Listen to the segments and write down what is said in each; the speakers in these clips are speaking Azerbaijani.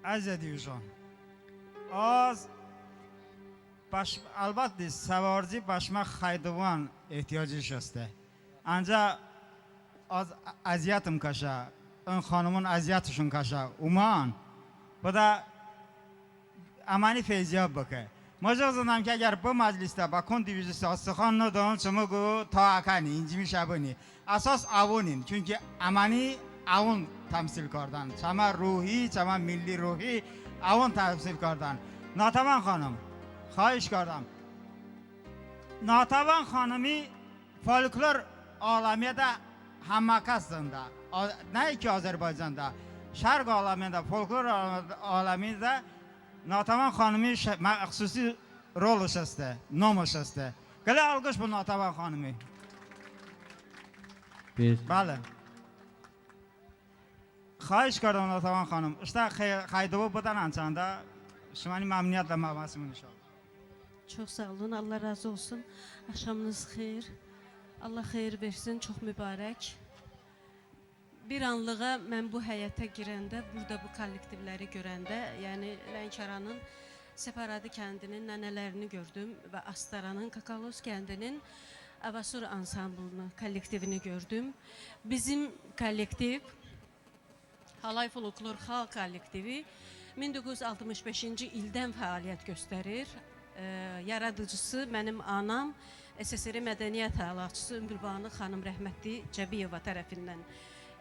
Əziz Az baş, əlbəttə səvarcı başmaq xaydıvan ehtiyacı şəstə. Ancaq az əziyyətim kaşa, ön xanımın əziyyətişin kaşa, uman. Bu da امانی فیضیاب بکه مجاز دادم که اگر bu məclisdə Bakon divizisi Aslıxan çımıqı ta akani incimi şabuni əsas avunin çünki amani avun təmsil kardan çama ruhi çama milli ruhi avun təmsil kardan Natavan xanım xahiş kardam Natavan xanımı folklor aləmiyə hammakasında nə ki Azərbaycanda şərq aləmində folklor aləmində Natavan xanımı məxsusi rol şəstə, nom şəstə. Gələ alqış bu Natavan xanımı. Bir. Bəli. Xahiş kardam Natavan xanım. İşte xaydıvı budan ançanda şımani məmnuniyyətlə məvəsimin inşallah. Çox sağ olun, Allah razı olsun. Axşamınız xeyir. Allah xeyir versin, çox mübarək. Bir anlığa mən bu həyətə girəndə, burada bu kollektivləri görəndə, yəni Lənkəranın Səfaradı kəndinin nənələrini gördüm və Astaranın Kakalos kəndinin Avasur ansamblını, kollektivini gördüm. Bizim kollektiv Halay Folklor Xalq Kollektivi 1965-ci ildən fəaliyyət göstərir. Yaradıcısı mənim anam, SSR Mədəniyyət Əlacısı Ümbülbanı xanım rəhmətli Cəbiyeva tərəfindən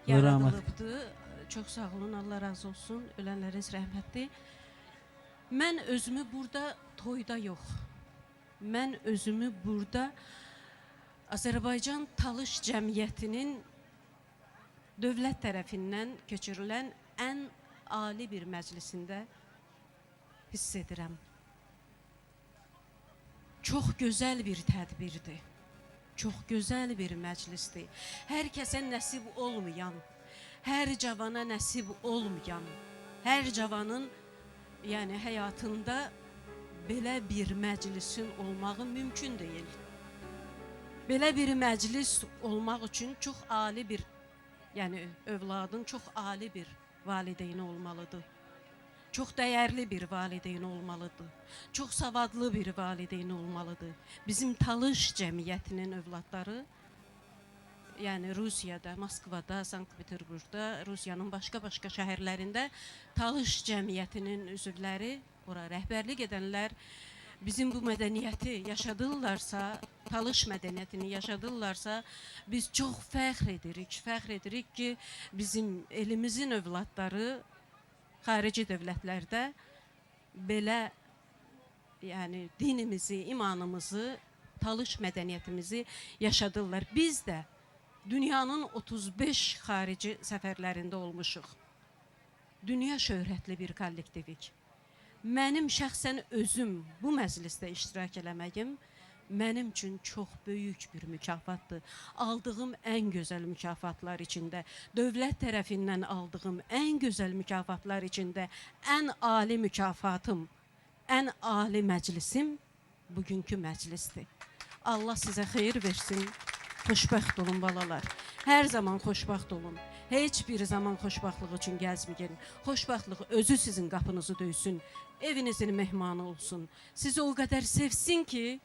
yaradılıbdı. Çox sağ olun, Allah razı olsun. Ölənləriniz rəhmətli. Mən özümü burada toyda yox. Mən özümü burada Azərbaycan Talış Cəmiyyətinin dövlət tərəfindən keçirilən ən ali bir məclisində hiss edirəm. Çox gözəl bir tədbirdir. Çox gözəl bir məclisdir. Hər kəsə nəsib olmayan, hər cavana nəsib olmayan, hər cavanın yəni həyatında belə bir məclisin olmağı mümkün deyil. Belə bir məclis olmaq üçün çox ali bir, yəni övladın çox ali bir valideyni olmalıdır. Çox dəyərli bir valideyn olmalıdır. Çox savadlı bir valideyn olmalıdır. Bizim Talış cəmiyyətinin övladları, yəni Rusiyada, Moskvada, Sankt-Peterburqda, Rusiyanın başqa-başqa şəhərlərində Talış cəmiyyətinin üzvləri, ora rəhbərlik edənlər bizim bu mədəniyyəti yaşadırlarsa, Talış mədəniyyətini yaşadırlarsa, biz çox fəxr edirik. Fəxr edirik ki, bizim elimizin övladları xarici dövlətlərdə belə yəni dinimizi, imanımızı, Talış mədəniyyətimizi yaşadırlar. Biz də dünyanın 35 xarici səfərlərində olmuşuq. Dünya şöhrətli bir kollektivik. Mənim şəxsən özüm bu məclisdə iştirak eləməyim mənim üçün çox böyük bir mükafatdır. Aldığım ən gözəl mükafatlar içində, dövlət tərəfindən aldığım ən gözəl mükafatlar içində ən ali mükafatım, ən ali məclisim bugünkü məclisdir. Allah sizə xeyir versin. Xoşbəxt olun balalar. Hər zaman xoşbəxt olun. Heç bir zaman xoşbəxtlıq üçün gəzməyin. Xoşbəxtlıq özü sizin qapınızı döysün. Evinizin mehmanı olsun. Sizi o qədər sevsin ki,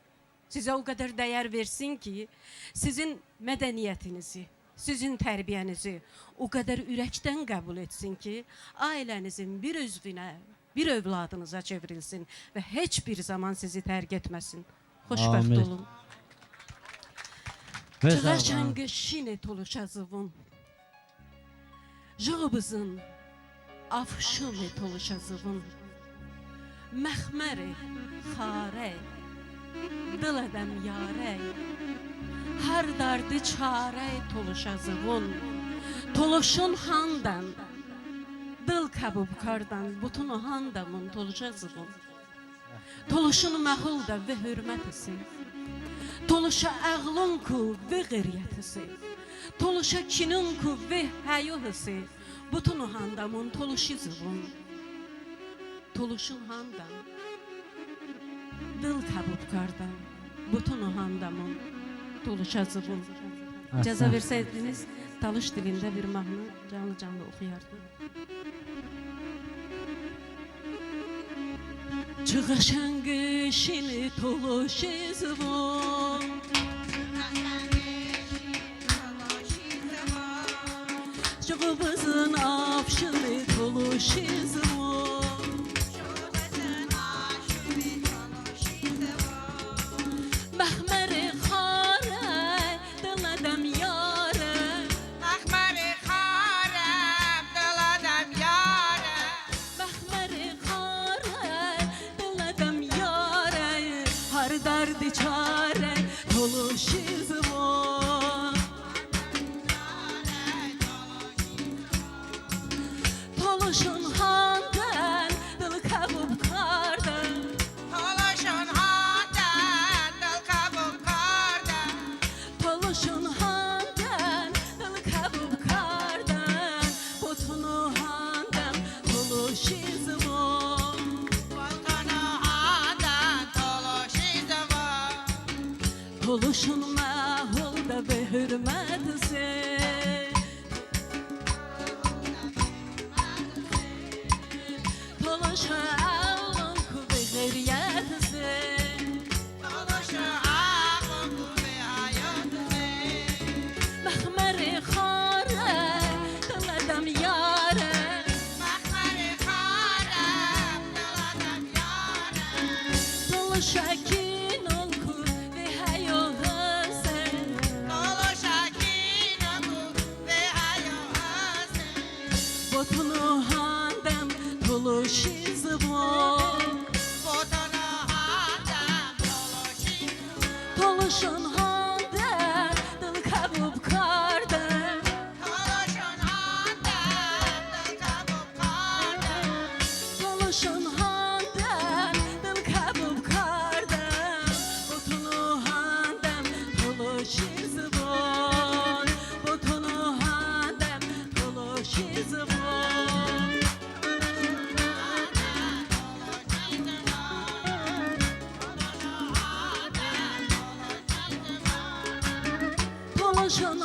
sizə o qədər dəyər versin ki, sizin mədəniyyətinizi, sizin tərbiyənizi o qədər ürəkdən qəbul etsin ki, ailənizin bir üzvünə, bir övladınıza çevrilsin və heç bir zaman sizi tərk etməsin. Xoşbəxt Amin. olun. Və sağ olun. Чղашанг шинэ тулушазывун. Жығыбызын afşın toluşazıvun. Məxməri xarə, dıl ədəm yarə. Hər dardı çarə toluşazıvun. Toluşun handan, dıl kabubkardan, butun handamın toluşazıvun. Toluşun məhulda və hürmətisi. Toluşa əğlun ku və qeyriyətisi. Toluşa kinun ku və həyuhısı. Butun handamın toluşizivun. Toluşun handan. Dıl kabubkardan. Butun handamın toluşazıvun. İcazə versəydiniz, Talış dilində bir mahnı canlı-canlı oxuyardım. Чы qəşəng toloşi zvon. Чığımızın afşını toloşi zvon. Məxməri xarə, diladəm yarə. Məxməri xarə, diladəm yarə. Məxməri xarə, diladəm yarə. Har dərdi çarə, toloşi zvon. Toluşun handan, dil kabub kardan. Toluşun handan, dil kabub kardan. Toluşun handan, dil kabub kardan. Botunu handan, toluşi zvon. Botunu handan, toluşi zvon. Toluşun məhulda be hürmət se. Toluşa ağlın ku be xeyriyyət se. Toluşu ağlın ku be hayat se. Məxməri xarə, diladəm yarə. Məxməri xarə, diladəm yarə. Toluşa kin ol ku be hayoğı se. Toluşa kin ol ku be hayoğı se. Botunu handəm, toluşi zvon. Botunu handəm, toluşi zvon. Toluşun handəm, dil kabub kardan. Toluşun handəm, dil kabub kardan. Toluşun handəm, dil kabub kardan. Botunu handəm, toluşi zvon. Botunu handəm, toluşi zvon. Toluşun